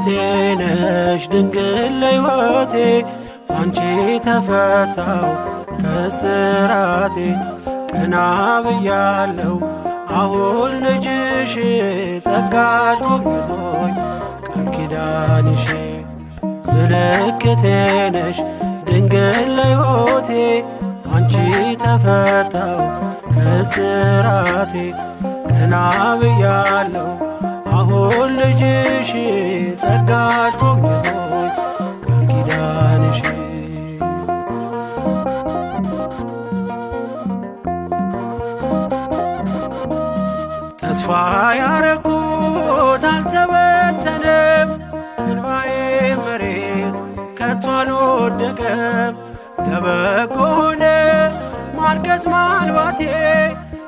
ምልክቴ ነሽ ድንግል ለሕይወቴ አንቺ ተፈታው ከስራቴ ቀና ብያለው አሁን ልጅሽ ጸጋሽ ጎብኝቶኝ ቃል ኪዳንሽ። ምልክቴ ነሽ ድንግል ለሕይወቴ አንቺ ተፈታው ከስራቴ ቀና ብያለው አሁን ልጅሽ ጸጋሽ ጎብኝቶኝ ቃል ኪዳንሽ። ተስፋ ያረኩት አልተበተነም፣ እንባዬ መሬት ከቶ አልወደቀም። ለበጎ ሆነ ማልቀስ ማንባቴ፣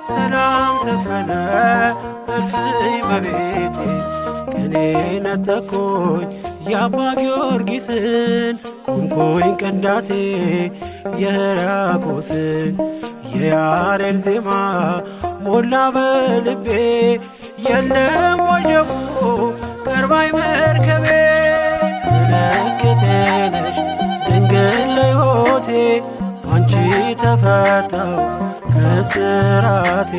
ሰላም ሰፈነ እልፍኝ በቤቴ። ቅኔ ነጠቅኩኝ የአባ ጊዮርጊስን፣ ቆምኩኝ ቅዳሴ የሕርያቆስን። የያሬድ ዜማ ሞላ በልቤ፣ የለም ወጀቡ ቀርባይ መርከቤ። ምልክቴ ነሽ ድንግል ለሕይወቴ አንቺ ተፈታው ከስራቴ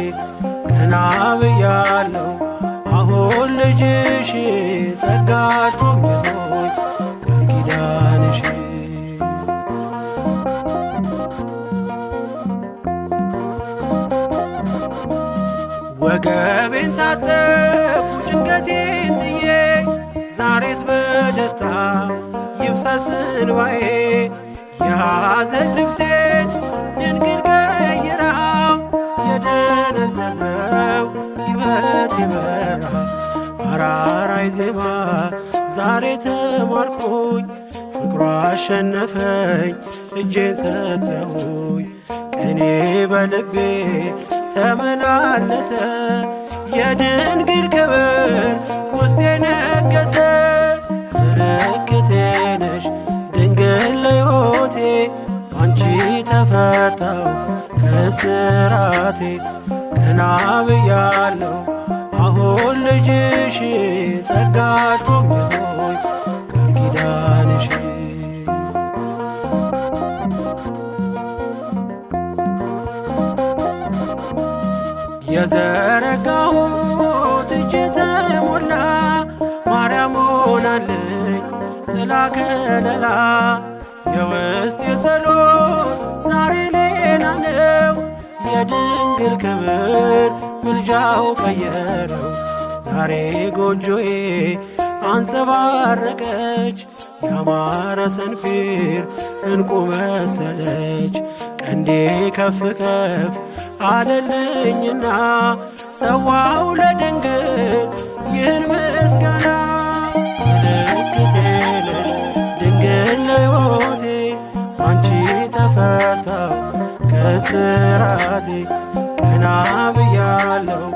ቀና ብያለው አሁን ልጅሽ ጸጋሽ ጎብኝቶኝ ቃል ኪዳንሽ። ወገቤን ታጠቅኩ ጭንቀቴን ጥዬ፣ ዛሬስ በደስታ ይፍሰስ እንባዬ። የሐዘን ልብሴን ድንግል ቀይራው፣ የደነዘዘው ሕይወት ይበራ። አራራይ ዜማ ዛሬ ተማርኩኝ፣ ፍቅሯ አሸነፈኝ እጄን ሰጠሁኝ። ቅኔ በልቤ ተመላለሰ፣ የድንግል ክብር ውስጤ ነገሰ። ምልክቴ ነሽ ድንግል ለሕይወቴ አንቺ ተፈታው ከስራቴ ቀና ብያለው አሁን ልጅሽ ጸጋሽ ጎብኝቶኝ ቃል ኪዳንሽ። የዘረጋሁት እጄ ተሞላ፣ ማርያም ሆናለኝ ጥላ ከለላ። የውስጤ ጸሎት ዛሬ ሌላ ነው፣ የድንግል ክብር ምልጃው ቀየረው። ዛሬ ጎጆዬ አንጸባረቀች፣ ያማረ ሰንፔር እንቁ መሰለች። ቀንዴ ከፍ ከፍ አለልኝና ሰዋው ለድንግል ይህን ምስጋና። ምልክቴ ነሽ ድንግል ለሕይወቴ አንቺ ተፈታው ከስራቴ ቀና ብያለው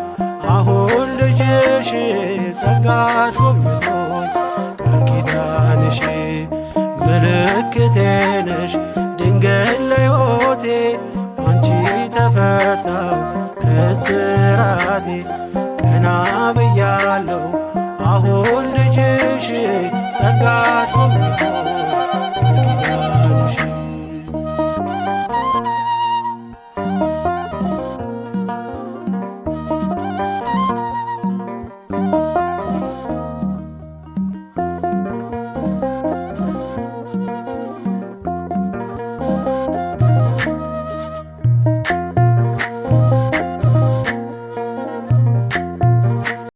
አሁን ልጅሽ ጸጋሽ ጎብኝቶኝ ቃል ኪዳንሽ። ምልክቴ ነሽ ድንግል ለሕይወቴ አንቺ ተፈታው ከስራቴ ቀና ብያለው